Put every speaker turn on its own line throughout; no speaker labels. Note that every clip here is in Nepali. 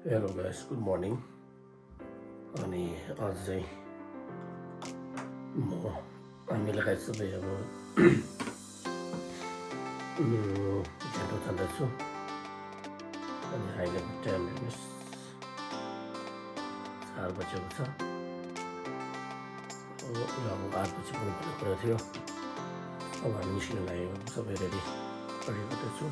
Hello guys, good morning. अनि आज चाहिँ म हामी लगायत सबै अब झ्याटो जाँदैछु। अनि अहिलेको टाइम हेर्नुहोस् 4 बजेको छ। लगभग 8 बजी पुग्नुपर्ने कुरा थियो। अब हामी निस्किन लागेको सबै रेडी गरिरहेको छु।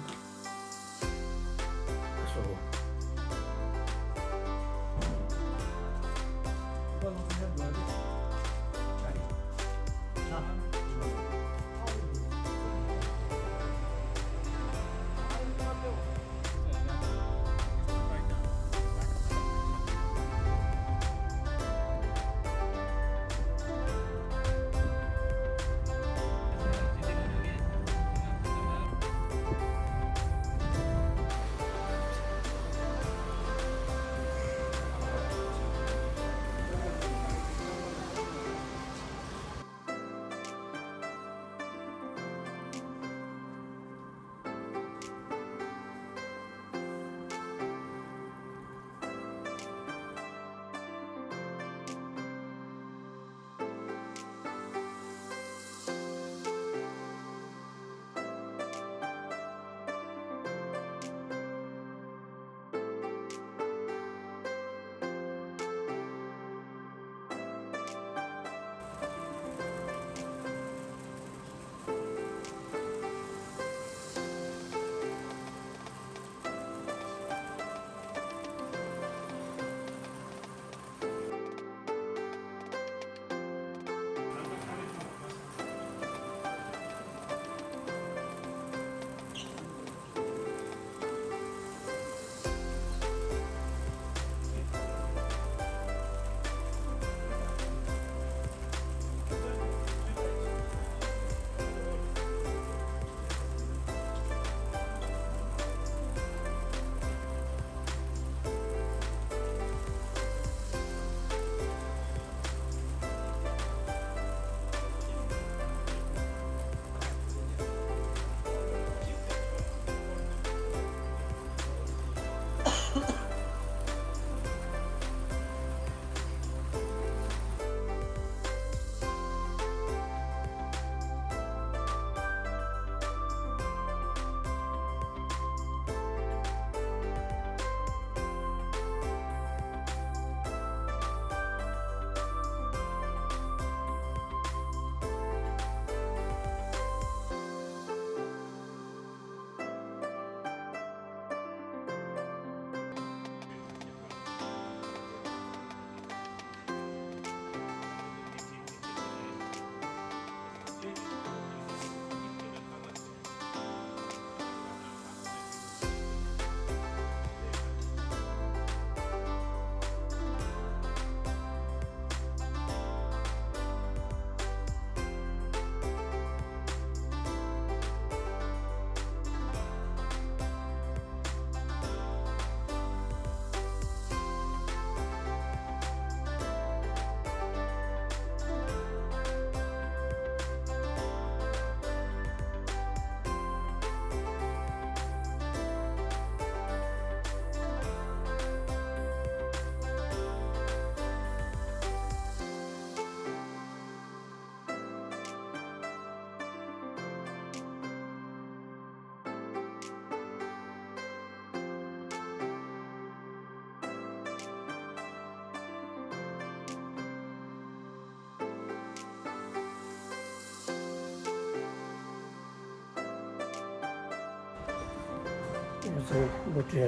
यो चाहिँ भुटिया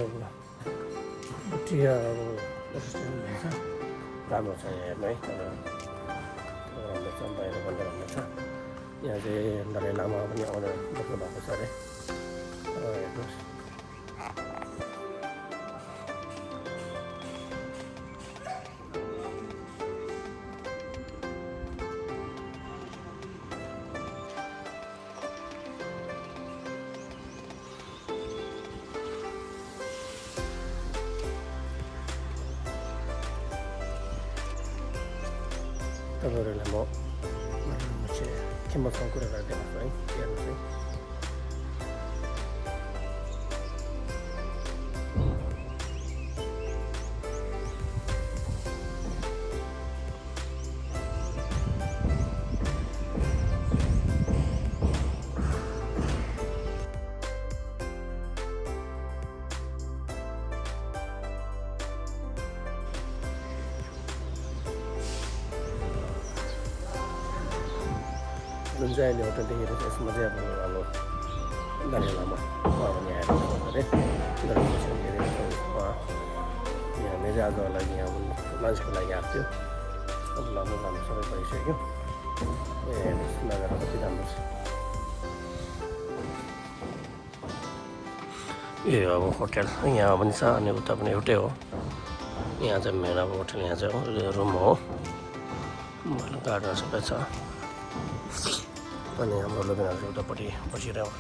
रेस्टुरेन्ट भन्छ। राम्रो छ यहाँ हेर्नु है, राम्रो छ। बाहिर बन्द राम्रो छ। यहाँ चाहिँ दलाई लामा पनि आउने बस्नु भएको छ अरे। हेर्नुहोस् तपाईँहरूलाई म खेमसँग कुरा गरेर देखाउँछु है। हेर्नुहोस् है, जुन चाहिँ अहिले होटल देखेको छ यसमा चाहिँ अब हाम्रो दलाई लामा उहाँ पनि आएर अरे गर्मीसँग हेरेको छ उहाँ यहाँ मेरो आजको लागि यहाँ लन्चको लागि आएको थियो अब लामो लामो सबै भइसक्यो नजारा कति राम्रो छ यो अब होटल यहाँ पनि छ अनि उता पनि एउटै हो यहाँ चाहिँ मेन अब होटल यहाँ चाहिँ रुम हो गार्डन सबै छ अनि हाम्रो लोबिनाहरू उतापट्टि बसिरहेको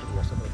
हुन्छ सबै